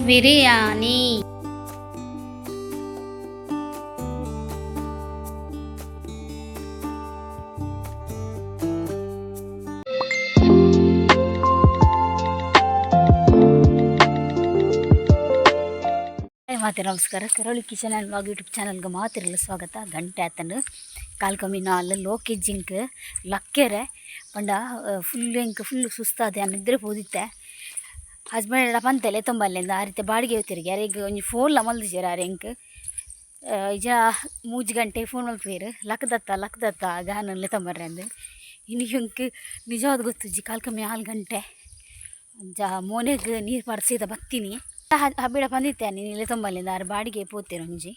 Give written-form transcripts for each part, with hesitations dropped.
Biryani. ಮಾತೆ ನಮಸ್ಕಾರ. ಕರಾವಳಿ kitchen and vlog YouTube ಚಾನಲ್ಗೆ ಮಾತಿರಲು ಸ್ವಾಗತ. ಗಂಟೆ ಆತನು ಕಾಲ್ ಕಮ್ಮಿ ನಾಲ್ ಲೋಕೆ ಜಿಂಕ್ ಲಕ್ಕೆರೆ ಪಂಡ ಫುಲ್ ಎಂಕ್ ಫುಲ್ ಸುಸ್ತಾದೆ ನಿದ್ರೆ ಪೋದಿತ್ತೆ. ಹಸ್ಬೆಂಡ್ ಎಡ ಪಂತೆಲೆ ತೊಂಬಲ್ಲಿಂದ ಆ ರೀತಿ ಬಾಡಿಗೆ ಹೋಗ್ತಿರಿಗೆ ಯಾರಿಗೆ ಒಂಜಿ ಫೋನ್ಲ ಮಲ್ದಿಜೆರ್ ಆರ್ ಎಂಕ್ ಇಜ 3 ಗಂಟೆ ಫೋನ್ ಮಲ್ಪುವೆರ್, ಲಕ್ದತ್ತ ಲಕ್ದತ್ತ ಗಾನಲ್ಲೆ ತೊಂಬರ್ರೆ ಅಂದ್. ಇನಿ ಎಂಕ್ ನಿಜವಾದ ಗೊತ್ತುಜ್ಜಿ. ಕಾಲ್ ಕಮ್ಮಿ 4 ಗಂಟೆ ಅಂಚ ಮೋನೆಗ್ ನೀರು ಪಾಡ್ದ್ ಸೀದಾ ಬತ್ತೀನಿ. ಹಬ್ಬಿಡ ಪಂದಿತ್ತೆ ನೀಲೆ ತೊಂಬಲ್ಲಿಂದ ಆರ್ ಬಾಡಿಗೆ ಪೋತೆರ್. ಒಂಜಿ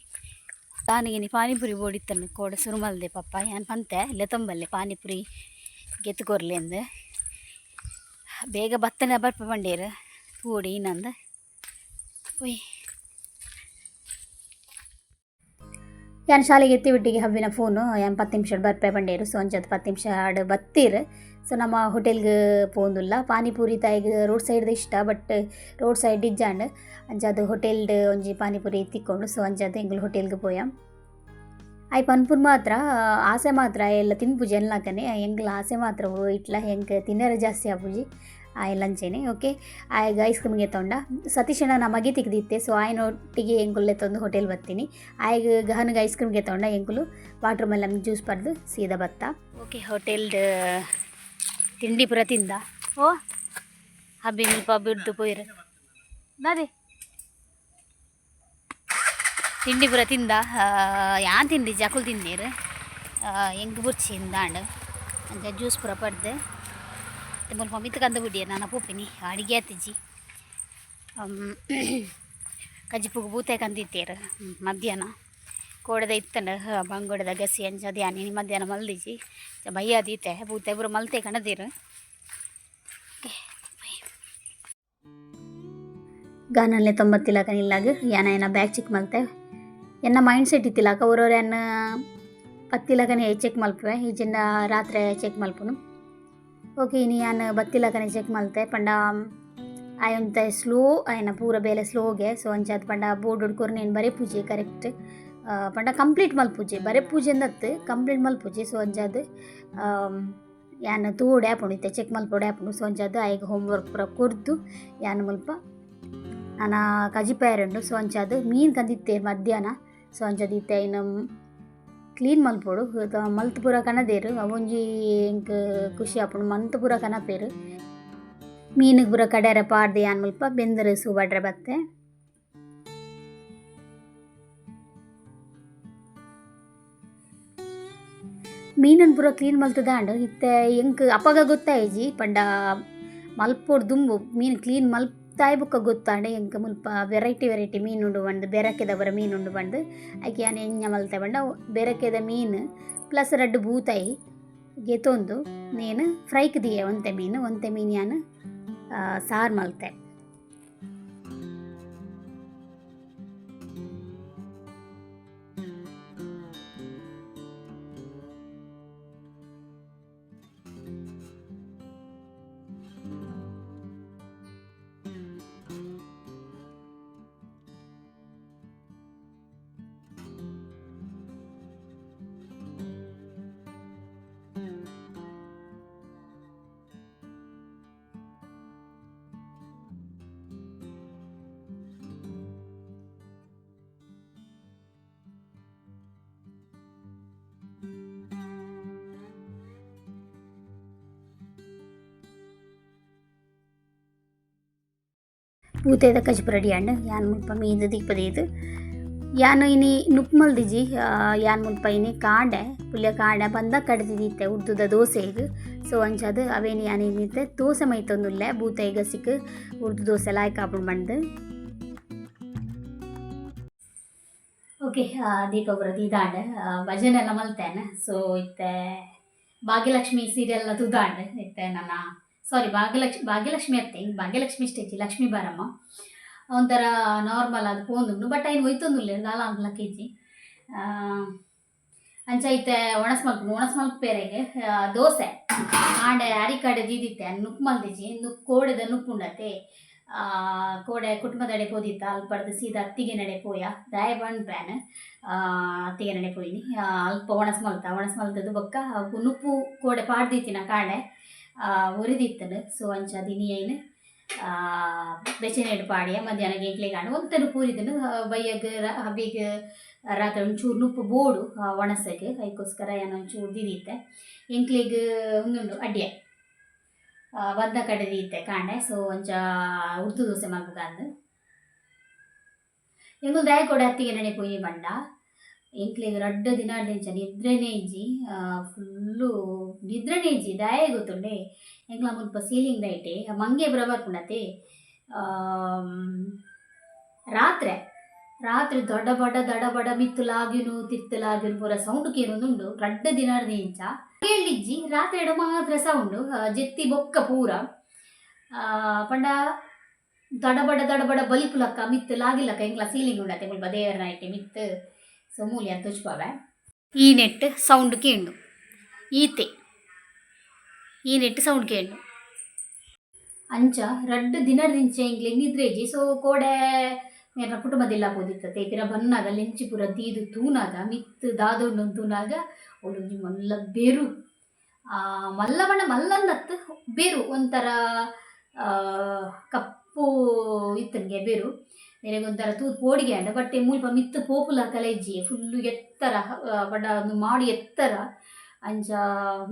ತಾನಿಗೆ ಪಾನಿಪುರಿ ಬೋಡಿತ್ತನ್ನು ಕೋಡೆ ಸುರು ಮಲ್ದೆ ಪಪ್ಪ. ಯಾನ್ ಪಂತೆ ಲೆತೊಂಬಲ್ಲೆ ಪಾನಿಪುರಿ ಗೆತ್ತು ಕೊರ್ಲೆ ಅಂದ್. ಬೇಗ ಬತ್ತನೆ ಬರ್ಪ ಪಂಡೇರು, ತೂಡಿ ಇನ್ನಂದು ಪೋಯ್. ಯಾನ್ ಶಾಲೆಗೆ ಎತ್ತಿ ಬಿಟ್ಟಿಗೆ ಹಬ್ಬಿನ ಫೋನು. ಯಾನ್ 10 ನಿಮಿಷ ಬರ್ಪೆ ಪಂಡೇರು. ಸೊ ಅಂಚದ 10 ನಿಮಿಷ ಆಡ್ ಬತ್ತೀರ್. ಸೊ ನಮ್ಮ ಹೋಟೆಲ್ಗೆ ಪೋಂದುಲ್ಲ. ಪಾನಿಪುರಿ ತಾಯಿಗೆ ರೋಡ್ ಸೈಡ್ದ ಇಷ್ಟ, but road side ಇಜ್ಜಾಂಡ್. ಅಂಚಾದ್ ಹೋಟೆಲ್ಡ್ ಒಂಜಿ ಪಾನಿಪುರಿ ತಿಕ್ಕೊಂಡು. ಸೊ ಅಂಚಾದ್ ಎಂಕುಲು ಹೋಟೆಲ್ಗೆ ಪೋಯ. ಆಯ್ ಪನ್ಪುನ್ ಮಾತ್ರ ಆಸೆ ಮಾತ್ರ ಎಲ್ಲ ತಿನ್ಪುಜಿ ಎನ್ಲಾಕನೆ. ಎಂಕ್ಲ ಆಸೆ ಮಾತ್ರ ಇಟ್ಲ ಎಂಕ್ ತಿನ್ನರೆ ಜಾಸ್ತಿ ಆಪುಜಿ ಆಯ್ ಅಂಚೆನೆ. ಓಕೆ, ಆಯ್ಗ ಐಸ್ ಕ್ರೀಮ್ ಗೆತ್ತೊಂಡ. ಸತೀಶಣ್ಣ ಮಗೆ ತಿಕ್ದಿತ್ತೆ. ಸೊ ಆಯ್ನೊಟ್ಟಿಗೆ ಎಂಕುಲು ಲೆತ್ತೊಂದು ಹೋಟೆಲ್ ಬತ್ತೀನಿ. ಆಯ್ಗ ಗಹನಿಗೆ ಐಸ್ ಕ್ರೀಮ್ ಗೆತ್ತೊಂಡ. ಎಂಕುಲು water melon juice ಪರ್ದು ಸೀದಾ ಬತ್ತ. ಓಕೆ, ಹೋಟೆಲ್ಡ್ ತಿಂಡಿ ಪೂರ ತಿಂದ. ಓ ಹಬ್ಬಿ ಮುಲ್ಪ ಬಿಡ್ದು ಪೋಯಿರು ದಾದೆ. ತಿಂಡಿ ಪೂರ ತಿಂದ. ಯಾನ್ ತಿಂಡಿ ಜಕುಲು ತಿಂದೀರು. ಎಂಕ್ ಬುರ್ಚಿ ಇಂದಾಂಡ್. ಅಂಚ ಜ್ಯೂಸ್ ಪೂರ ಪಡ್ದು ಮುಲ್ಪ ಮಿತ್ತ್ ಕಂದು ಬಿಡಿಯರ್. ನಾನು ಪೋಪಿನಿ, ಅಡಿಗೆ ಆತಿಜಿ. ಕಜಿಪುಗು ಬೂತೆ ಕಂದಿತ್ತೇರು. ಮಧ್ಯಾಹ್ನ ಕೋಡೆದ ಇತ್ತಂಡ ಬಂಗೋಡೆದ ಗಸಿ. ಅಂಚ ಅದು ಯಾನ್ ಇನಿ ಮಧ್ಯಾಹ್ನ ಮಲ್ದಿಜಿ. ಬಯ್ಯ ದೀತೆ ಬೂತೆ ಪೂರ ಮಲ್ತೆ ಕಣದೀರು. ಓಕೆ. ಗಾನಲ್ಲೆ ತೊಂಬತ್ತಿಲಕ ನಿಲ್ಲಾಗ ಯಾನ ಏನ ಬ್ಯಾಗ್ ಚೆಕ್ ಮಲ್ತೆ. ಎನ್ನ ಮೈಂಡ್ ಸೆಟ್ ಇತ್ತಿಲಾಕ ಒರೋರು ಎನ್ನ ಪತ್ತಿಲಕನೆ ಚೆಕ್ ಮಲ್ಪುವೆ, ಈಜಿಂಡ ರಾತ್ರಿ ಚೆಕ್ ಮಲ್ಪುನು. ಓಕೆ, ಇನಿ ಯಾನ್ ಬತ್ತಿಲಕನೆ ಚೆಕ್ ಮಲ್ತೆ. ಪಂಡ ಆಯೊಂತೆ ಸ್ಲೋ, ಆಯ್ನ ಪೂರ ಬೇಲೆ ಸ್ಲೋಗೆ. ಸೊ ಅಂಚಾದ್ ಪಂಡ ಬೋರ್ಡ್ ಕೊರ್ನೇನು ಬರೆ ಪೂಜೆ ಕರೆಕ್ಟ್ ಪಂಡ ಕಂಪ್ಲೀಟ್ ಮಲ್ಪುಜೆ. ಬರೆ ಪೂಜೆ ಅಂದತ್ತು ಕಂಪ್ಲೀಟ್ ಮಲ್ಪುಜೆ. ಸೊ ಅಂಚಾದ್ ಯಾನ್ ತೂಡೆ ಆಪುಂಡು, ಇತ್ತೆ ಚೆಕ್ ಮಲ್ಪೊಡೆ ಆಪುಂಡು. ಸೊ ಅಂಚಾದ್ ಆಯ್ಗ್ ಹೋಮ್ವರ್ಕ್ ಪೂರ ಕೊರ್ದು ಯಾನ್ ಮುಲ್ಪ ನನ ಕಜಿಪಾಯರುಂಡು. ಸೊ ಅಂಚಾದ್ ಮೀನು ಕಂದಿತ್ತೆ ಮಧ್ಯಾಹ್ನ. ಸೊ ಅಂಚಾದ್ ಇತ್ತೆ ಐನ್ ಕ್ಲೀನ್ ಮಲ್ಪೊಡು. ಮಲ್ತ್ ಪೂರ ಕನದೇರು. ಅವೊಂಜಿ ಎಂಕ್ ಖುಷಿ ಆಪುಂಡು, ಮಂತ್ ಪೂರ ಕನಪೇರು. ಮೀನುಗ್ ಪೂರ ಕಡೆರೆ ಪಾಡ್ದು ಯಾನ್ ಮುಲ್ಪ ಬೆಂದರು ಸೂಬಡ್ರೆ ಬತ್ತೆ. ಮೀನನ್ ಪೂರ ಕ್ಲೀನ್ ಮಲ್ತದಾಂಡ್. ಇತ್ತೆ ಎಂಕ್ ಅಪಗ ಗೊತ್ತಾಯಿಜಿ. ಪಂಡ ಮಲ್ಪೊಡು ದುಂಬು ಮೀನು ಕ್ಲೀನ್ ಮಲ್ತಾಯ್ ಬೊಕ್ಕ ಗೊತ್ತಾಂಡ್ ಎಂಕ್ ಮುಲ್ಪ ವೆರೈಟಿ ವೆರೈಟಿ ಮೀನು ಉಂಡು ಪಂದ್, ಬೆರಕೆದ ಪೂರ ಮೀನು ಉಂಡು ಪಂದ್. ಐಕ್ ಯಾನ್ ಎಂಚ ಮಲ್ತೆ ಪಂಡ, ಬೆರಕೆದ ಮೀನು ಪ್ಲಸ್ ರಡ್ಡ್ ಬೂತಾಯಿ ಗೆತೊಂದು ನೇನು ಫ್ರೈಕ್ ದೀಯೆ. ಒಂತೆ ಮೀನು, ಒಂತೆ ಮೀನು ಯಾನ್ ಸಾರು ಮಲ್ತೆ. ಬೂತಾಯಿದ ಕಜಿಪು ರೆಡಿ ಆಂಡ್. ಯಾನ್ ಮುಲ್ಪ ಮೀನ್ ದೀಪ ದೀದ್. ಯಾನ್ ಇನಿ ನುಪ್ಪು ಮಲ್ದಿಜಿ. ಯಾನ್ ಮುಲ್ಪ ಇನಿ ಕಾಂಡೆ ಪುಲ್ಯ ಕಾಂಡೆ ಬಂದ ಕಡ್ದಿದ್ದಿತ್ತೆ ಉದ್ದುದ ದೋಸೆಗ್. ಸೊ ಅಂಚಾದ್ ಅವೇನು ಯಾನ್ ಇನಿತ್ತೆ ದೋಸೆ ಮೈತೊಂದುಲ್ಲೆ. ಬೂತಾಯಿ ಗಸಿಕ್ ಉರ್ದು ದೋಸೆ ಲಾಯ್ಕ್ ಆಪುಂಡು ಪಂದ್. ಓಕೆ, ದೀಪ ಪೂರ ದೀದಾಂಡ್. ಭಜನೆ ಎಲ್ಲ ಮಲ್ತೇನೆ. ಸೊ ಇತ್ತೆ ಭಾಗ್ಯಲಕ್ಷ್ಮಿ ಸೀರಿಯಲ್ ತೂದಾಂಡ್. ಇತ್ತೆ ನನ್ನ ಸಾರಿ ಭಾಗ್ಯಲಕ್ಷ್ಮಿ, ಭಾಗ್ಯಲಕ್ಷ್ಮಿ ಅತ್ತೆ, ಭಾಗ್ಯಲಕ್ಷ್ಮಿ ಸ್ಟೇಜ್ ಲಕ್ಷ್ಮೀ ಬಾರಮ್ಮ ಒಂಥರ ನಾರ್ಮಲ್ ಅದು ಪೋಂದುಂಡು. ಬಟ್ ಐನ್ ಒಯ್ತೊಂದುಲ್ಲೆ ದಾಲ ಅನ್ಲಕ್ಕಿಜ್ಜಿ. ಅಂಚ ಇತ್ತೆ ಒಣಸ್ ಮಲ್ಪುನು. ಒಣಸ್ ಮಲ್ಪೆರೆಗ್ ದೋಸೆ ಆಂಡೆ ಅರಿ ಕಡೆ ದೀದಿತ್ತೆ. ನುಪ್ಪು ಮಲ್ದಿಜಿ. ನುಪ್ಪು ಕೋಡೆದ ನುಪ್ಪು ಉಂಡತೆ. ಕೋಡೆ ಕುಟುಂಬದಡೆ ಪೋದಿತ್ತ ಅಲ್ಪಡ್ದು ಸೀದಾ ಅತ್ತಿಗೆ ನಡೆ ಪೋಯ ದಾಯ ಪನ್ಪೇನ್ ಅತ್ತಿಗೆ ನಡೆ ಪೋಯಿನಿ. ಅಲ್ಪ ಒಣಸ್ ಮಲ್ತ ಒಣಸ್ ಮಲ್ತದ್ದು ಬೊಕ್ಕ ನುಪ್ಪು ಕೋಡೆ ಪಾಡ್ದಿತ್ತಿನ ಕಾಂಡೆ ಒರಿದಿತ್ತಂಡು. ಸೊ ಅಂಚ ದಿನಿ ಐನ್ ಬೆಚ್ಚನೆಡ್ ಪಾಡಿಯ ಮಧ್ಯಾಹ್ನ ಎಂಕ್ಲೆಗ್ ಆಂಡ ಒಂತೆ ನುಪ್ಪು ಒರಿದುಂಡು. ಬಯ್ಯಗ್ ಹಬ್ಬಿಗ್ ರಾತ್ರೆ ಒಂಚೂರು ನುಪ್ಪು ಬೋಡು ಒಣಸಗ್, ಐಕೋಸ್ಕರ ಯಾನ್ ಒಂಚೂರು ದೀದಿತ್ತೆ. ಎಂಕ್ಲೆಗ್ ಉಂದುಂಡು ಅಡ್ಯೆ ಬಂದ ಕಡೆ ದೀತೆ ಕಾಂಡೆ. ಸೊ ಒಂಚ ಉರ್ದು ದೋಸೆ ಮಲ್ಪುಗಂದು ಎಂಕುಲು ದಾಯ ಕೊಡೆ ಅತ್ತಿಗೆ ನಡೆ ಪೋಯಿ ಬಂಡ ಎಂಕ್ಲೆಗ್ ರಡ್ಡ್ ದಿನ ನಿದ್ರೆನೇ ಇಜ್ಜಿ, ಫುಲ್ಲು ನಿದ್ರೆನೇ ಇಜ್ಜಿ. ದಾಯೆ ಗೊತ್ತುಂಡೆ, ಎಂಕ್ಲ ಮುಲ್ಪ ಸೀಲಿಂಗ್ ದೈಟೆ ಮಂಗೆ ಪೂರ ಬರ್ಪುಂಡತೆ. ರಾತ್ರೆ ರಾತ್ರಿ ದಡ ಬಡ ದಡ ಬಡ ಮಿತ್ತು ಲಾಗಿನು ತಿರ್ತು ಲಾಗಿನು ಪೂರ ಸೌಂಡ್ ಕೇನೊಂದುಂಡು ರಡ್ಡ್ ದಿನರ್ದಿಂಚ ಕೇಳಿಜ್ಜಿ. ರಾತ್ರಿ ಎಡ ಮಾತ್ರ ಸೌಂಡ್ ಜೆತ್ತಿ ಬೊಕ್ಕ ಪೂರ ಪಂಡ ದಡಬಡ ದಡಬಡ ಬಲಿಪುಲಕ್ಕ ಮಿತ್ತು ಲಾಗಿಲಕ್ಕ. ಎಂಕ್ಲ ಸೀಲಿಂಗ್ ಉಂಡತೆ ಮುಲ್ಪ ದೇವರ ನೈಟೆ ಮಿತ್ತು. ಸೊ ಮೂಲಿ ಅಂತ ತುಚ್ಪಾವೆ ಈ ನೆಟ್ ಸೌಂಡ್ ಕೇಂಡು ಈತೆ ಈ ನೆಟ್ ಸೌಂಡ್ ಕೇಂಡು ಅಂಚ ರಡ್ಡ್ ದಿನರ್ದಿಂಚ ಎಂಕ್ಲೆಗ್ ನಿದ್ರೆ ಇಜ್ಜಿ. ಸೊ ಕೋಡೆ ಮೇರ್ನ ಕುಟುಂಬದೆಲ್ಲ ಪೋದಿತ್ತತೆ. ಪಿರ ಬನ್ನಾಗ ಲೆಂಚಿ ಪೂರ ದೀದು ತೂನಾಗ ಮಿತ್ತು ದಾದೊಂಡು ತೂನಾಗ ಒಂಜಿ ಮಲ್ಲ ಬೇರು, ಮಲ್ಲ ಬಣ್ಣ ಮಲ್ಲಂದತ್ತು ಬೇರು ಒಂಥರ ಕಪ್ಪು ಇತ್ತನ್ಗೆ ಬೇರು. ಮೇರೆಗ್ ಒಂಥರ ತೂದು ಪೋಡಿಗೆ ಆಂಡ. ಬಟ್ ಮುಲ್ಪ ಮಿತ್ತು ಪೋಪುಲ ಕಲೆಜ್ಜಿ ಫುಲ್ಲು ಎತ್ತರ ಬಡ ಒಂದು ಮಾಡು ಎತ್ತರ. ಅಂಚ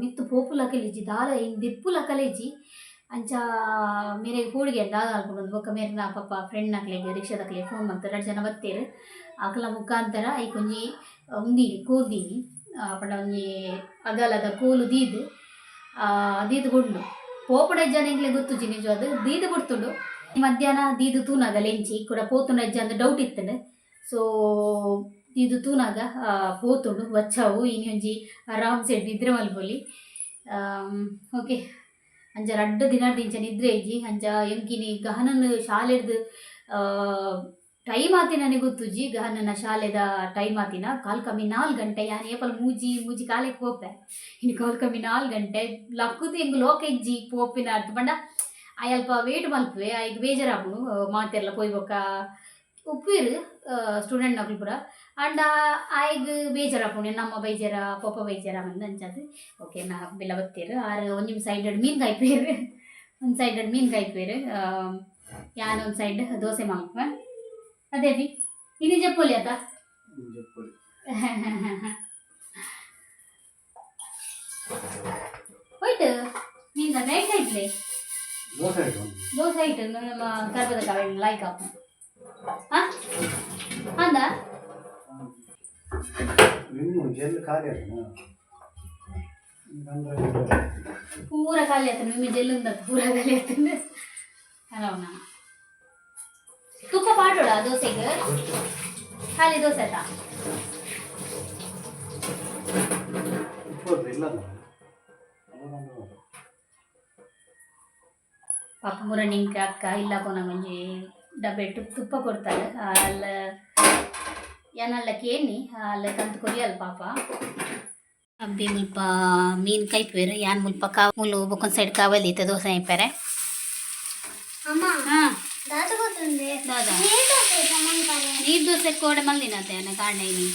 ಮಿತ್ತು ಪೋಪುಲ ಕಲೆಜ್ಜಿ ದಾಲ ದೆಪ್ಪುಲ ಕಲೆಜ್ಜಿ. ಅಂಚ ಮೇರೆಗ್ ಪೋಡಿಗೆ ಆಂಡ್ ದಾದ ಮಲ್ಪುಂಡು. ಬೊಕ್ಕ ಮೇರ್ನ ಪಾಪ ಫ್ರೆಂಡ್ ನಕ್ಲೆಗ್ ರಿಕ್ಷಾದಕ್ಲೆಗ್ ಫೋನ್ ಮಲ್ತ್ ರಡ್ಡ್ ಜನ ಬತ್ತೆರ್. ಅಕಲ ಮುಖಾಂತರ ಐಕೊಂಜಿ ಉಂದೀನಿ ಕೋಲ್ ದೀನಿ ಪಂಡ ಒಂಜಿ ಅಗಲದ ಕೋಲು ದೀದ್ ದೀದ್ ಬುಡ್ಂಡು. ಪೋಪುನ ಜನ ಎಂಕ್ಲೆಗ್ ಗೊತ್ತುಜ್ಜಿ ನಿಜವಾದ್ ದೀದ್ ಬುಡ್ತುಂಡು. ಮಧ್ಯಾಹ್ನ ದೀದ್ ತೂನಾಗ ಲೆಂಚಿ ಕೂಡ ಪೋತುಂಡ ಇಜ್ಜ ಅಂದ್ ಡೌಟ್ ಇತ್ತುಂಡು. ಸೊ ದೀದ್ ತೂನಾಗ ಪೋತುಂಡು ಬಚ್ಚಾವು. ಇನಿ ಒಂಜಿ ಆರಾಮ್ ಸೆಡ್ ನಿದ್ರೆ ಮಲ್ಪೊಲಿ. ಓಕೆ, ಅಂಚ ರಡ್ಡ್ ದಿನರ್ದಿಂಚ ನಿದ್ರೆ ಇಜ್ಜಿ. ಅಂಚ ಎಂಕಿನಿ ಗಹನನ್ ಶಾಲೆಡ್ದ್ ಟೈಮ್ ಆತಿನನೆ ಗೊತ್ತುಜ್ಜಿ. ಗಹನನ ಶಾಲೆದ ಟೈಮ್ ಆತಿನ ಕಾಲ್ ಕಮ್ಮಿ 4 ಗಂಟೆ. ಯಾನ್ ಏಪಲ ಮೂಜಿ ಮೂಜಿ ಕಾಲೆಗ್ ಪೋಪೆ, ಇನಿ ಕಾಲ್ ಕಮ್ಮಿ 4 ಗಂಟೆ. ಲಕ್ಕುದು ಎಂಕ್ ಲೋಕ ಇಜ್ಜಿ ಪೋಪಿನ ಅರ್ಥ ಪಂಡ ಆಯ್ ಅಲ್ಪ ವೇಟ್ ಮಲ್ಪುವೆ, ಆಯ್ಗ್ ಬೇಜಾರಾಪುಂಡು. ಮಾತೆರ್ಲ ಪೋಯಿ ಬೊಕ್ಕ ಉಪ್ಪುವೆರ್ ಸ್ಟೂಡೆಂಟ್ ನಕುಲು ಪೂರ, ಆಂಡ ಆಯ್ಗ್ ಬೇಜಾರಾಪುಂಡು, ನಮ್ಮ ಬೈಜಾರ ಪೊಪ್ಪ ಬೈಜಾರ ಪಂದ್. ಅಂಚಾದ್ ಓಕೆ ನಾ ಬೆಲ್ಲ ಬತ್ತೆರ್. ಆರ್ ಒಂಜಿ ಸೈಡ್ ಮೀನ್ ಕಾಯ್ಪುವೆರ್, ಒಂಜಿ ಸೈಡ್ ಮೀನ್ ಕಾಯ್ಪುವೆರ್, ಯಾನ್ ಒಂಜಿ ಸೈಡ್ ದೋಸೆ ಮಲ್ಪುವೆ. ಅದೇ ಬಿ ಇನಿ ಜಪ್ಪೊಲಿ ಅತ. ಹೋಯ್ತು ಮೀನ್ ನೈಟ್ ಐತ್ಲೆ ದೋಸೆ ಐಟ್ ನಮ್ಮ ಕರ್ಬದ ಕಾವೇರಿ ಲೈಕ್ ಆಪು. ಹಾ ಅಂದ ಜೆಲ್ ಖಾಲಿ ಆಯ್ತಾ? ಪೂರ ಖಾಲಿ ಆಯ್ತು ನಿಮಗೆ ಜೆಲ್ ಉಂದ ಪೂರ ಖಾಲಿ ಆಯ್ತು. ಹಲೋ, ತುಪ್ಪ ಪಾಡೋಡ ದೋಸೆಗೆ? ಖಾಲಿ ದೋಸೆ ಆತಾ? ಇಲ್ಲ. ಪಾಪ ಮುರಣಿಂಕ ಅಕ್ಕ ಇಲ್ಲ ಒಂಜಿ ಡಬ್ಬೆಟ್ಟು ತುಪ್ಪ ಕೊಡ್ತಾರೆ. ಅಲ್ಲ ಯಾನಲ್ಲ ಕೇನಿ ಅಲ್ಲ ಕಂತು ಕೊರಿಯಲ್ ಪಾಪ. ಅಬ್ಬಿ ಮುಲ್ಪ ಮೀನ್ ಕೈಪುವೆರ್, ಯಾನ್ ಮುಲ್ಪ ಕಾ ಮುಲು ಬೊಕ್ಕೊಂದ್ ಸೈಡ್ ಕಾವಲಿ ಇತ್ತೆ ದೋಸೆ ಐಪೆರೆ. ಅಮ್ಮ. ಹಾ. ದಾದ ಗೊತ್ತುಂಡೆ? ದಾದ? ನೀರ್ ದೋಸೆ ಮನ್ಪರೆ. ನೀರ್ ದೋಸೆ ಕೋಡೆ ಮಲ್ದಿನತೆ ಯಾನ ಕಾಂಡೆ ಇನಿ.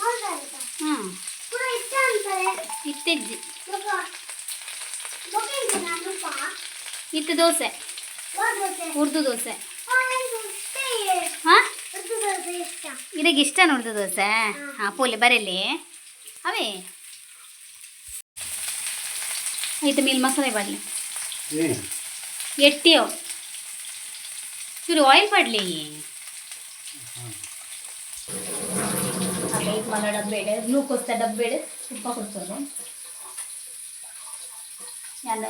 ಮಲ್ದಾರತ? ಹ್ಮ್. ಪೂರ ಇಷ್ಟ ಅಂತಾರೆ. ಇತ್ತೆಜ್ಜಿ. ಬೊಕ ಬೊಕ ಎಂಚಿನ ಅನುಪ? ಇತ್ತೆ ದೋಸೆ. ವಾ ದೋಸೆ? ಉರ್ದು ದೋಸೆ. ಆ ಎಂಕ್ ಇಷ್ಟ. ಹಾ. ಉದ್ದು ದೋಸೆ ಇಷ್ಟ. ಇರೆಗ್ ಇಷ್ಟ ಉರ್ದು ದೋಸೆ? ಹಾ, ಪೋಲೆ ಬರೆಲೆ ಅವೇ ಐತೆ. ಮೇಲ್ ಮಸಾಲೆ ಬಾಡ್ಲಿ ಎಟ್ಟಿಯೋ ಚೂರು ಆಯಿಲ್ ಪಾಡ್ಲಿ. ಐದು ಮಲ್ಲ ಡಬ್ಬೆಡ್ ಗ್ಲೂಕೋಸ್ ಡಬ್ಬೆಡ್ ತುಪ್ಪ ಕೊಡ್ತದೆ. ಯಾನ್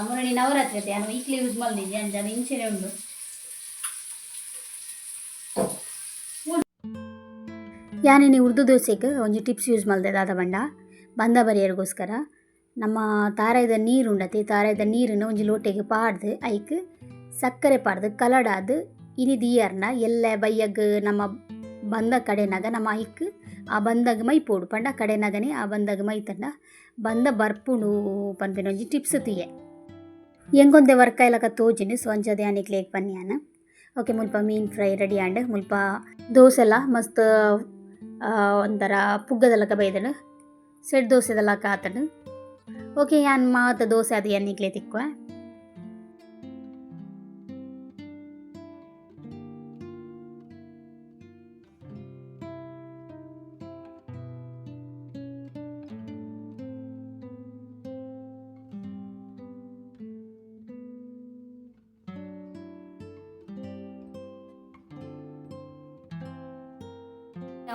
ಮುರಣಿ ನವರಾತ್ರಿ ಐತೆ, ಯಾನ್ ವೀಕ್ಲಿ ಯೂಸ್ ಮಲ್ದಿದ್ದೆ. ಅಂಚ ಇಂಚೆನೆ ಉಂಡು. ಯಾನಿನಿ ಉರ್ದು ದೋಸೆಗೆ ಒಂಜಿ ಟಿಪ್ಸ್ ಯೂಸ್ ಮಲ್ದೆ. ದಾದ ಪಂಡ ಬಂದ ಬರಿಯರಿಗೋಸ್ಕರ ನಮ್ಮ ತಾರಾಯ್ದ ನೀರು ಉಂಡತಿ, ತಾರಾಯ್ದ ನೀರನ್ನು ಒಂಜಿ ಲೋಟೆಗೆ ಪಾಡ್ದು ಐಕ್ ಸಕ್ಕರೆ ಪಾಡ್ದು ಕಲಡಾದ್ ಇನಿ ದೀಯರ್ನ ಎಲ್ಲೆ ಬಯ್ಯಗ್ ನಮ್ಮ ಬಂದ ಕಡೆನಾಗ ನಮ್ಮ ಐಕ್ ಆ ಬಂದಾಗ ಮೈ ಪೋಡು ಪಂಡ ಕಡೆನಾಗನೆ ಆ ಬಂದಾಗ ಮೈ ತಂಡ ಬಂದ ಬರ್ಪುಂಡು ಪನ್ಪಿನ ಒಂಜಿ ಟಿಪ್ಸ್ ತೂಯೆ. ಎಂಕೊಂತೆ ವರ್ಕ್ ಆಯ್ಲಕ ತೋಜಿಂಡು. ಸೊ ಅಂಚದ ಯಾನಿಕ್ಲೇಗ್ ಪನ್ಯಾನ. ಓಕೆ, ಮುಲ್ಪ ಮೀನ್ ಫ್ರೈ ರೆಡಿ ಆಂಡ್. ಮುಲ್ಪ ದೋಸೆಲ ಮಸ್ತ್ ಒಂಥರ ಪುಗ್ಗದಲಕ ಬೈದನು, ಸೆಟ್ ದೋಸೆದಲಕ ಆತನು. ಓಕೆ, ಯಾನ್ ಮಾತ ದೋಸೆ ಅದು ಎನ್ನಿಕ್ಲೆ ತಿಕ್ಕುವ.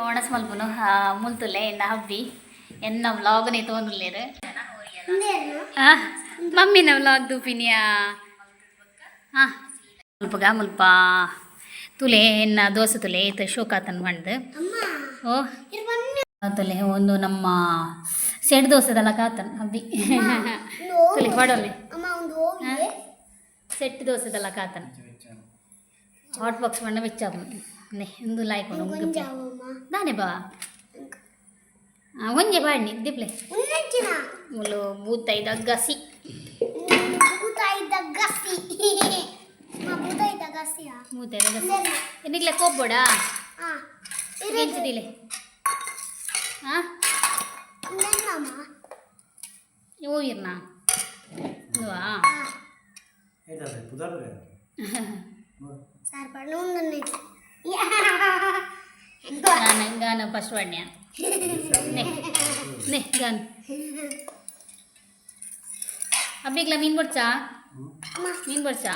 ಒಣಸ್ ಮಲ್ಪುನು ಮುಲ್ತುಲ್ಲೆ ಎನ್ನ ಹಬ್ಬಿ ಎನ್ನ ವ್ಲಾಗ್ನೇ ತೋಂದುಲ್ಲೇರು. ಮಮ್ಮಿನ ವ್ಲಾಗ್ ದೂಪಿನಿಯಾ. ಹಾಂ, ಮುಲ್ಪಗ ಮುಲ್ಪ ತುಲೆ ಎನ್ನ ದೋಸೆ ತುಲೆ ಈತ ಶೋಕಾತನ್ ಪಂಡ್ದು. ಓ ತುಲೆ ಒಂದು ನಮ್ಮ ಸೆಡ್ ದೋಸೆದಲ್ಲ ಕಾತನ್ ಹಬ್ಬಿ ತುಲೆ ಪಾಡೊಲ್ಲೆ. ಸೆಟ್ ದೋಸೆದಲ್ಲ ಕಾತನ್ ಹಾಟ್ ಬಾಕ್ಸ್ ಮಣ್ಣ ಬೆಚ್ಚ ಇಂದು ಲಾಯ್ಕ್ ದಾನೆ ಬಾ. ಒಂಜೆ ಬಾಡ್ನಿ ದಿಪ್ಲೆ ಮುಲು ಬೂತಾಯ್ದ ಗಸಿ. ಬೂತಾಯ್ದ ಗಸಿ ಎನ್ನಿಗ್ಲೆ ಕೋಬೋಡಾ ಎಂಚಿದಿಲೆ. ಹಾಂ, ಓಯಿರ್ನಾ ಇಂದುವಾ. ಗಾನ ಗಾನ ಫಸ್ಟ್ ವಾಡ್ನ್ಯಾ ನೆ ನೆ ಗಾನ. ಅಬ್ಬಿಗ್ಲ ಮೀನ್ ಬೊಡ್ಚಾ, ಮೀನ್ ಬೊಡ್ಚಾ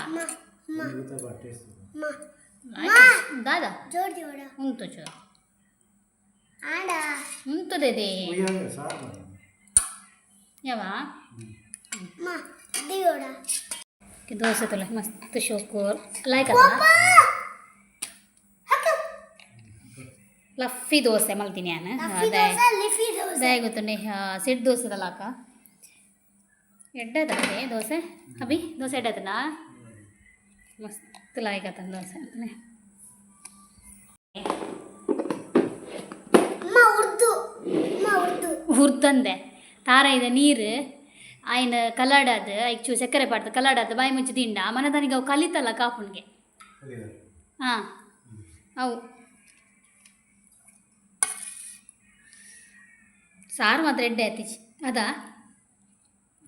ದಾದಾ ಉಂತುಚು ಉಂತುದೆ ಯಾವ ದೋಸೆ ತುಲೆ ಮಸ್ತ್ ಶೋಕು ಲೈಕ್ ಫ್ಲಫಿ ದೋಸೆ ಮಲ್ತೀನಿ ನಾನು. ದಾಯ ಗೊತ್ತುಂಡೆ ಸೆಟ್ ದೋಸೆದಲ್ಲ ಅಕ್ಕ ಎಡ್ಡದತ್ತೆ ದೋಸೆ. ಅಭಿ, ದೋಸೆ ಎಡ್ಡದನಾ? ಮಸ್ತ್ ಲಾಯ್ಕ್ ಆತನ ದೋಸೆ. ಹುರ್ದಂದೆ ತಾರಾಯಿದ ನೀರು ಆಯ್ನ ಕಲಾಡಾದ ಐಕ್ ಸಕ್ಕರೆ ಪಾಡ್ದು ಕಲಾಡಾದ ಬಾಯಿ ಮುಂಚೆ ದಿಂಡ ಮನದನಿಗೆ ಅವು ಕಲಿತಲ್ಲ ಕಾಪುನ್ಗೆ. ಹಾಂ, ಅವು ಸಾರು ಮಾತ್ರ ಎಡ್ಡೆ ಆತಿಚಿ ಅದಾ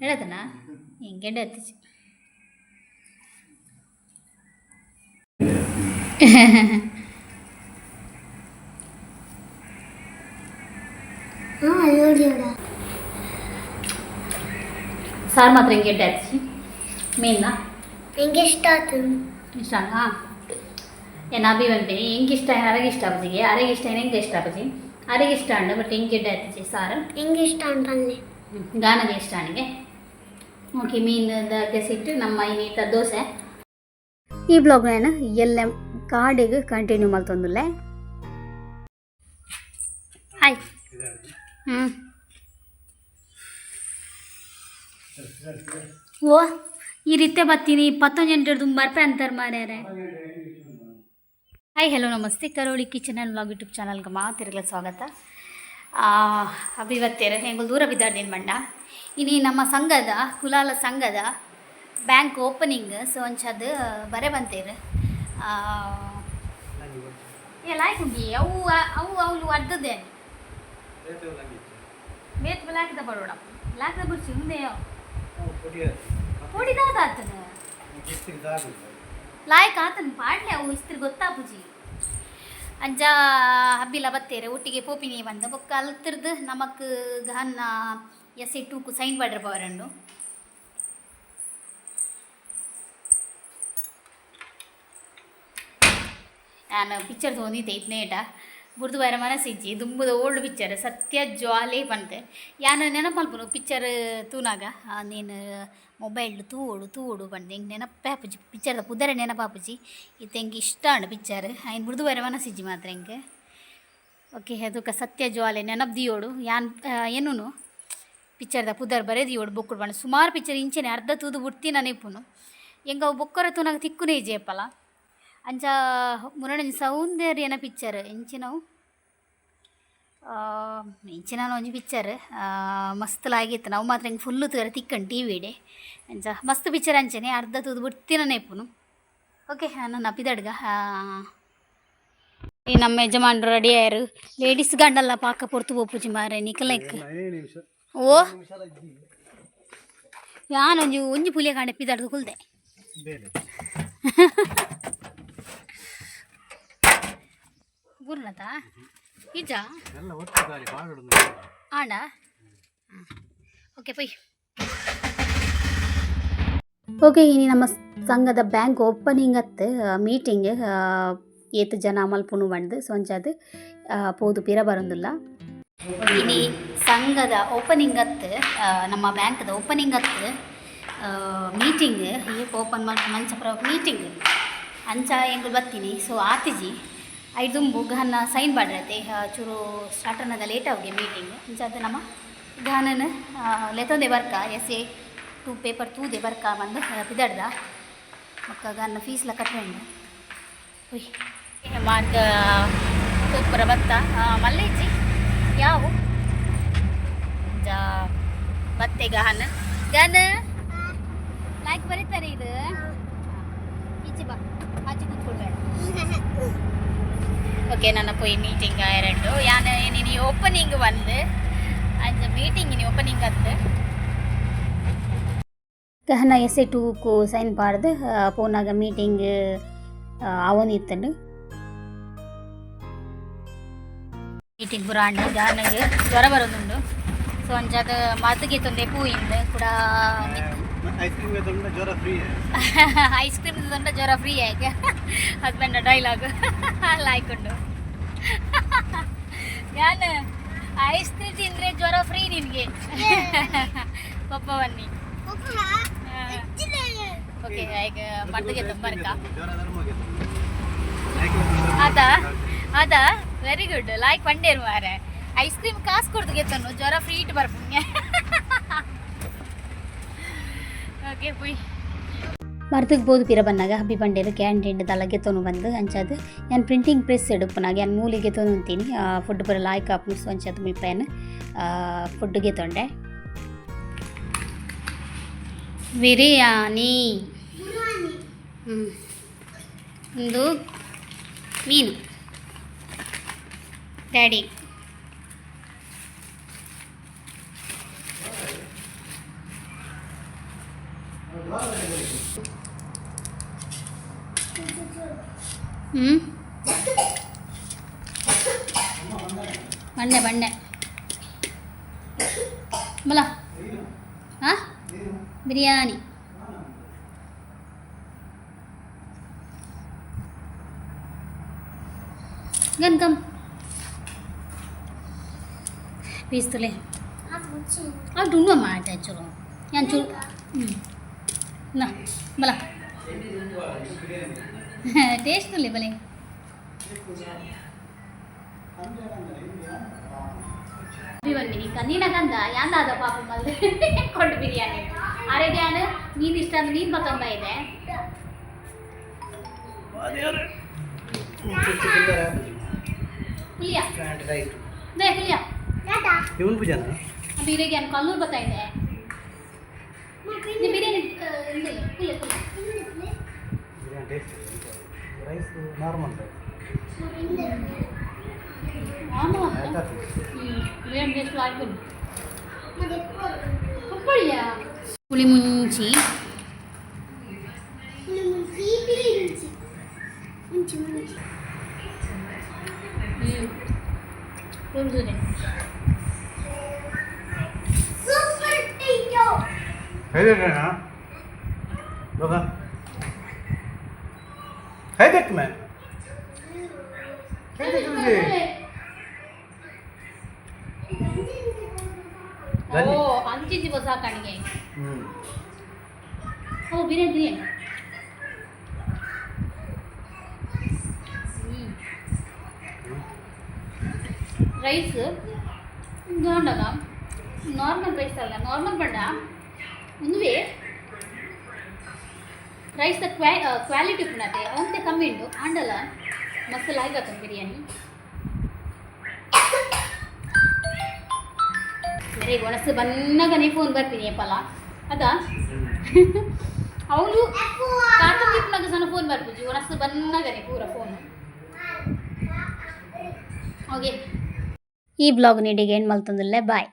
ಹೇಳತನಾ ಹಿಂಗೆ ಎಡ್ಡೆ ಆತಿಚಿ. ಸಾರು ಮಾತ್ರ ಹಿಂಗೆ ಎಡ್ಡೆ ಆತಿಚಿ ಮೀನ. ಎಂಗೆ ಇಷ್ಟ ಆಯ್ತು? ಇಷ್ಟ. ಏನು ಅಭಿ ಬಂತೀನಿ ಎಂಗೆ ಇಷ್ಟ ಅರಗೆ ಇಷ್ಟ ಆಪುಜಿಗೆ, ಅರೆಗೆ ಇಷ್ಟ ಎಂಗೆ ಇಷ್ಟ ಆಪುಜಿ, ಅರೆಗೆ ಇಷ್ಟ ಅಂಡ ಬಟ್ ಎಂಗೆ ಎಡ್ಡೆ ಆತಿಚಿ ಸಾರು. ಎಂಗೆ ಇಷ್ಟ ಅಂತ. ಗಾನಗೆ ಇಷ್ಟ ಅನಿಗೆ. ಓಕೆ, ಮೀನು ಗಸಿಟ್ಟು ನಮ್ಮ ಇನ್ನೀತ ದೋಸೆ. ಈ ಬ್ಲಾಗ್ ನಾನು ಎಲ್ಲ ಕಾಡಿಗೆ ಕಂಟಿನ್ಯೂ ಮಲ್ತೊಂದುಲ್ಲೆ. ಹಾಯ್. ಹ್ಞೂ ಓ ಈ ರೀತಿ ಬತ್ತೀನಿ 19 ಗಂಟೆ ಬರ್ಪೆ ಅಂತಾರೆ ಮಾರ್ಯಾರೆ. ಹಾಯ್, ಹಲೋ, ನಮಸ್ತೆ. Karoli kitchen and vlog YouTube ಚಾನಲ್ಗೆ ಮಾತಿರ್ಗಲ ಸ್ವಾಗತ. ಅಭಿವತ್ತೇರು ಹೆಂಗೆ ದೂರ ಬಿದ್ದಾಡ್ದಿನ ಮಂಡ. ಇನಿ ನಮ್ಮ ಸಂಘದ ಕುಲಾಲ ಸಂಘದ ಬ್ಯಾಂಕ್ ಓಪನಿಂಗ್. ಸೊ ಅಂಚದು ಬರೆ ಬಂತೇರು. ಏ ಲಾಯ್ಕುಂಡಿ ಅವು ಅವು ಅವಳು ಅರ್ಧದೆ ಬೇತ್ ಲಾಕ್ದ ಬರೋಡ ಲಾಕ್ದ ಬುರ್ಚಿ ಮುಂದೆ ಪೊಡಿದಾದ ಆತನ ಲಾಯ್ಕ್ ಆತನ ಪಾಡ್ಲೆ ಅವು ಇಸ್ತ್ರಿ ಗೊತ್ತಾಪುಜಿ. ಅಂಚ ಹಬ್ಬಿಲ ಬತ್ತೇರೆ ಒಟ್ಟಿಗೆ ಪೋಪಿನಿ ಬಂದ ಬೊಕ್ಕ ಅಲ್ತಿರ್ದು ನಮಕ್ ಗಹನ್ನ ಎಸ್ ಎ ಟೂಕು ಸೈನ್ ಪಾಡ್ರೆ ಪವರಂಡು. ನಾನು ಪಿಕ್ಚರ್ ತೊಗೊಂಡಿದ್ದೆ ಇದ್ನೇಟ ಬುರ್ದು ಬೈರ ಮನಸ್ಸಿಜ್ಜಿ ದುಂಬುದ ಓಲ್ಡ್ ಪಿಕ್ಚರ್ ಸತ್ಯ ಜ್ವಾಲೆ ಪಂತೆ. ಯಾನ್ ನೆನಪಲ್ಪುನು ಪಿಕ್ಚರ್ ತೂನಾಗ ನೀನು ಮೊಬೈಲ್ ತೂವೊಡು ತೂವೊಡು ಪಂದ್ ಎಂಕ್ ನೆನಪೇ ಆಪುಜಿ ಪಿಕ್ಚರ್ದ ಪುದರೇ ನೆನಪಾಪುಜಿ. ಇತ್ತೆ ಎಂಕ್ ಇಷ್ಟ ಆಂಡ್ ಪಿಕ್ಚರ್ ಐನ್ ಬುಡ್ದು ಬೈರ ಮನಸ್ಸಿಜ್ಜಿ ಮಾತ್ರ ಎಂಕ್. ಓಕೆ, ಅದುಕ ಸತ್ಯ ಜ್ವಾಲೆ ನೆನಪು ದಿಯೋಡು ಯಾನ್ ಎನ್ನುನು ಪಿಕ್ಚರ್ದ ಪುದರ್ ಬರೇ ದಿಯೋಡು ಬೊಕ್ಕುಡು ಪಂಡ. ಸುಮಾರು ಪಿಕ್ಚರ್ ಇಂಚೆನೆ ಅರ್ಧ ತೂದು ಬುಡ್ತಿನ ನೆಪುನು ಎಂಕ್ ಅವು ಬೊಕ್ಕರ ತೂನಾಗ ತಿಕ್ಕುನೇ ಇಜ್ಜಿ ಏಪಲ. ಅಂಚ ಮುರಣಿ ಸೌಂದರ್ಯನ ಪಿಕ್ಚರ್ ಎಂಚಿನವು. ಇಂಚಿನ ಒಂಜಿ ಪಿಕ್ಚರ್ ಮಸ್ತ್ ಲಾಗಿತ್ತು. ನಾವು ಮಾತ್ರ ಹಿಂಗೆ ಫುಲ್ಲು ತೂಯರೆ ತಿಕ್ಕಂಡು ಟಿ ವಿಡೆ. ಅಂಚ ಮಸ್ತ್ ಪಿಕ್ಚರ್ ಅಂಚನೆ ಅರ್ಧ ತೂದು ಬುಡ್ತಿನನೇ ಇಪ್ಪುನು. ಓಕೆ, ನನ್ನ ಪಿದಡ್ಗ. ಈ ನಮ್ಮ ಯಜಮಾನ್ರು ರೆಡಿ ಆಯರು. ಲೇಡೀಸ್ ಗಂಡಲ್ಲ ಪಾಕ ಪೊರ್ತು ಪೋಪುಜಿ ಮಾರೆ ನಿಕಲೈಕ್. ನಿಮಿಷ. ಓ, ಯಾನೊಂಜಿ ಒಂಜಿ ಪುಲಿಯ ಕಾಂಡೆ ಪಿದಡ್ದು ಕುಲ್ದೆ. ಬೇಲೆ. ಗುರುನಾಥ ಇಜ್ಜ. ಎಲ್ಲ ಒಟ್ಟು ಖಾಲಿ ಪಾಡುದು. ಆಂಡ ಓಕೆ ಪೊಯ್. ಓಕೆ, ಇನಿ ನಮ್ಮ ಸಂಘದ ಬ್ಯಾಂಕ್ ಓಪನಿಂಗ್ ಅತ್ತು ಮೀಟಿಂಗ್. ಏತ್ ಜನ ಮಲ್ಪುನು ಬಂದು. ಸೊ ಅಂಚಾದ್ ಪೋದು ಪಿರ ಬರೋದಿಲ್ಲ. ಇನಿ ಸಂಘದ ಓಪನಿಂಗ್ ಅತ್ತು, ನಮ್ಮ ಬ್ಯಾಂಕ್ದ ಓಪನಿಂಗ್ ಅತ್ತು ಮೀಟಿಂಗ್. ಏಪ ಓಪನ್ ಮಲ್ಪುನ ಅಂಚ ಪೂರ ಮೀಟಿಂಗ್. ಅಂಚ ಎಂಕುಲು ಬತ್ತೀನಿ. ಸೊ ಆತಿಜಿ. ಐದುಂಬು ಗಹನ ಸೈನ್ ಪಾಡ್ರತೆ. ಚೂರು ಸ್ಟಾರ್ಟ್ ಅನ್ನಗ ಲೇಟ್ ಆವ್ಗೆ ಮೀಟಿಂಗ್. ಅಂಚಾದ್ ನಮ್ಮ ಗಹನನ್ ಲೆತ್ತೊಂದೆ ಬರ್ಕ, S A to paper ತೂದೆ ಬರ್ಕ ಬಂದು ಪಿದಡ್ದ. ಬೊಕ್ಕ ಗನ್ನ ಫೀಸ್ಲ ಕಟ್ಟುವೆಂಡು. ಉಯ್ ಮಾರ್ಗ ತೂಪುರ ಬತ್ತ ಮಲ್ಲೇಜಿ ಯಾವು ಜಾ ಬತ್ತೆ. ಗಹನ ಗನ ಲೈಕ್ ಬರೀತಾರೆ. ಇದು ಈಚೆ ಬಾ, ಆಚೆ ಕೂತ್ಕೊಳ್ಬೇಡ. ಓಕೆ, ನನ್ನ ಪೋಯಿ ಮೀಟಿಂಗ್ ಎರಡು ಯಾನ್ ನೀನು ಓಪನಿಂಗ್ ಬಂದು ಅಂಚ ಮೀಟಿಂಗ್ ಇನಿ ಓಪನಿಂಗ್ ಅತ್ತು. ಗಹನ ಎಸ್ ಎ ಟೂಕು ಸೈನ್ ಪಾಡ್ದು ಪೋನಾಗ ಮೀಟಿಂಗ್ ಆವೊಂದಿತ್ತಂಡು. ಮೀಟಿಂಗ್ ಪೂರ ಆಂಡ್. ಗಹನಗ್ ಜ್ವರ ಬರೋದುಂಡು. ಸೊ ಅಂಚಾದ ಮದ್ದುಗೆ ತೊಂದೆ ಪೂಯಿಂದ್ ಕೂಡ. ಐಸ್ ಕ್ರೀಮ್ ತೊಗೊಂಡ್ರೆ ಜ್ವರ free. Ice cream ತೊಂಡ ಜ್ವರ ಫ್ರೀ ಆಗಿ. ಹಸ್ಬೆಂಡ್ ಡೈಲಾಗ್ ಲಾಯ್ಕೊಂಡು ಯಾನ್ ಐಸ್ ಕ್ರೀಮ್ ತಿಂದ್ರೆ ಜ್ವರ ಫ್ರೀ ನಿನಗೆ ಪಪ್ಪ ಬನ್ನಿ. ಓಕೆ, ಈಗ ಮದ್ದುಗೆ ತುಂಬರ್ಕ. ಜ್ವರ ಧರ್ಮಗೆ. ಅದ ಅದ very good like ಪಂಡೇರು ಮಾರೆ. ಐಸ್ ಕ್ರೀಮ್ ಕಾಸು ಕೊಡ್ದು ಗೆತ್ತನು ಜ್ವರ ಫ್ರೀ ಇಟ್ಟು ಬರ್ಪುಂಗೆ. ಓಕೆ ಪುಯ್. ಮರ್ತಕ್ಕೆ ಬೋದು ಪಿರ ಬನ್ನಾಗ ಹಬ್ಬಿ ಬಂಡೇರು ಕ್ಯಾಂಟೀನ್ ದಲ್ಲ ಗೆತ್ತೋನು ಬಂದು. ಅಂಚಾದ ಯಾನ್ ಪ್ರಿಂಟಿಂಗ್ ಪ್ರೆಸ್ ಎಡುಪ್ಪುನಾಗ ಯಾನ್ ಮೂಲಿ ಗೆತ್ತೋನು ಅಂತೀನಿ. ಫುಡ್ ಪೂರ ಲಾಯ್ಕ್ ಆಪುಂಡು. ಸೊ ಅಂಚಾದ ಮುಲ್ಪ ಯಾನ್ ಫುಡ್ ಗೆತ್ತೊಂಡೆ. ಬಿರಿಯಾನಿ ಒಂದು ಮೀನು ಡ್ಯಾಡಿ. ಹ್ಞೂ ಬಣ್ಣೆ ಬಣ್ಣೆ ಬಲ. ಹಾಂ, ಬಿರಿಯಾನಿ. Gun come piece ತುಲೆ. ಅದು ಉಣ್ಣುವ ಮಾಡ ಚೂರು ಏನು ಚೂರು. ಹ್ಞೂ ನಾ ಬಲ ಟೇಸ್ಟ್ ತುಲೆ ಬಲೆ. ಬನ್ನಿ ನೀನ ಕಂದ ಯಾಂದಾದ ಪಾಪ ಮಲ್ದೆ ಕೊಂಡು ಬಿರಿಯಾನಿ ಅರೆಗೆ ಯಾನು ಮೀನು ಇಷ್ಟ ಅಂದ್ರೆ ಮೀನು ಬಕ್ಕಂಬ ಇದೆ. ಪುಲಿಯ they ಪುಲಿಯ. ಇವನ್ ಪೂಜಾನ. ಬಿರಿಯಾನಿ ಕಲ್ಲೂರು ಬರ್ತಾ ಇದೆ. ನೀ biryani ಇಂದಿಲ್ಲ ಪುಲಿಯ ಪುಲಿಯ. Biryani taste rice normal. Biryani taste ಆಯ್ತು. ಪುಳಿಯ ಪುಳಿ ಮುಂಚಿ. ಮುಂಚಿ ಮುಂಚಿ. ಹ್ಞೂ ಪುಳಿದೆ. ಸೂಪರ್ ಟೇಟೋ. ಹೇಗಣ್ಣ ಬಾಬಾ ಹೇಗಕ್ಕೆ ಮೇ ಹೇಗೆ? ಓ ಅಂಚಿಂಚಿ ಬಸ್ ಹಾಕಣಿಗೆ. ಹ್ಞೂ. ಓ ಬಿರಿಯಾನಿ ಬಿರಿಯಾನಿ. ರೈಸ್ ಉಂಡಲ್ಲ, ನಾರ್ಮಲ್ ರೈಸ್ ಅಲ್ಲ, ನಾರ್ಮಲ್ ಬಣ್ಣ ಉಂದುವೆ. ರೈಸ್ ಕ್ವಾಲಿಟಿ ಪುಣತೆ ಒಂತೆ ಕಮ್ಮಿ ಉಂಡು. ಆಂಡಲ ಮಸ್ತ್ ಲಾಯ್ಕ್ ಆತುಂಡು ಬಿರಿಯಾನಿ. ಮೆರೆಗ್ ಒಣಸು ಬನ್ನಗನೆ ಫೋನ್ ಬರ್ಪಿನಿ ಏಪಲ ಅದ. ಅವಳು ಕಾಟೊಂದಿಪ್ಪುನಗ ಸಣ್ಣ ಫೋನ್ ಬರ್ಪುಜಿ, ಒಣಸು ಬನ್ನಗನೆ ಪೂರ ಫೋನ್. ಓಕೆ, ಈ ಬ್ಲಾಗ್ ನೀಡಿಗೆ ಏನು ಮಲ್ತೊಂದುಲ್ಲೆ. ಬಾಯ್.